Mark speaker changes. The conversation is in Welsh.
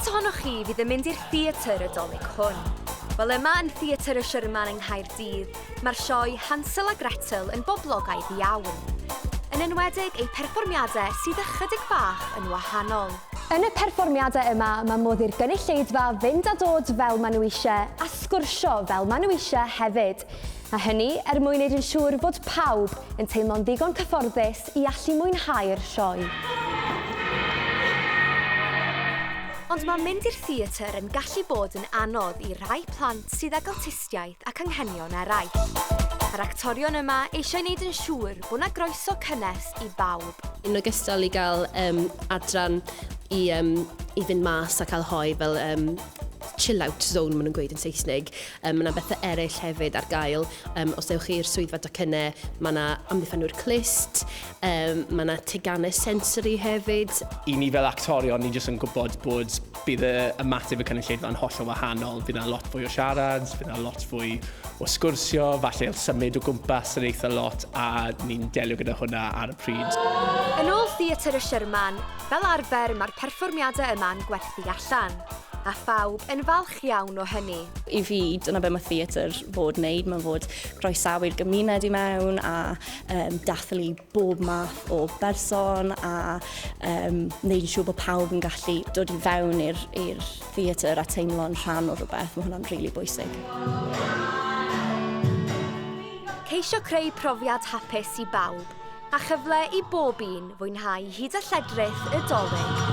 Speaker 1: Faint ohonoch chi fydd yn mynd i'r theatr y Dolig hwn? Wel yma yn Theatr y Sherman yng Nghaerdydd, mae'r sioe Hansel a Gretel yn boblogaidd iawn. Yn enwedig ei pherfformiadau sydd ychydig bach yn wahanol. Yn y perfformiadau yma, mae modd i'r gynulleidfa fynd a dod fel maen nhw eisiau a sgwrsio fel maen nhw eisiau hefyd. A hynny er mwyn neud yn siŵr fod pawb yn teimlo'n ddigon cyfforddus i allu mwynhau'r sioe. Ond mae mynd i'r theatr yn gallu bod yn anodd i rai plant sydd ag awtistiaeth ac anghenion eraill. Mae'r actorion yma eisiau neud yn siŵr bod 'na groeso cynnes i bawb.
Speaker 2: Yn ogystal i gael um, adran i, um, i fynd mas a cael hoe fel um, chill out zone maen nhw'n gweud yn Saesneg. Um, mae yna bethau eraill hefyd ar gael. Um, os ewch chi i'r swyddfa docynnau, mae yna amddiffynwyr clust, um, mae yna teganau sensory hefyd.
Speaker 3: I ni fel actorion, ni jyst yn gwybod bod bydd y ymateb y cynulleidfa yn hollol wahanol. Bydd yna lot fwy o siarad, bydd yna lot fwy o sgwrsio, falle symud o gwmpas yn eitha lot, a ni'n delio gyda hwnna ar y pryd.
Speaker 1: Yn ôl Theatr y Sherman, fel arfer mae'r perfformiadau yma'n gwerthu allan, a phawb yn falch iawn o hynny.
Speaker 4: I fi, dyna be mae theatr fod wneud, mae'n fod croesawu'r gymuned i mewn a um, dathlu bob math o berson a um, wneud yn siŵr bod pawb yn gallu dod i fewn i'r theatr a teimlo'n rhan o rhywbeth. Mae hwnna'n rili really bwysig.
Speaker 1: Ceisio creu profiad hapus i bawb, a chyfle i bob un fwynhau hyd a lledrith y Dolig.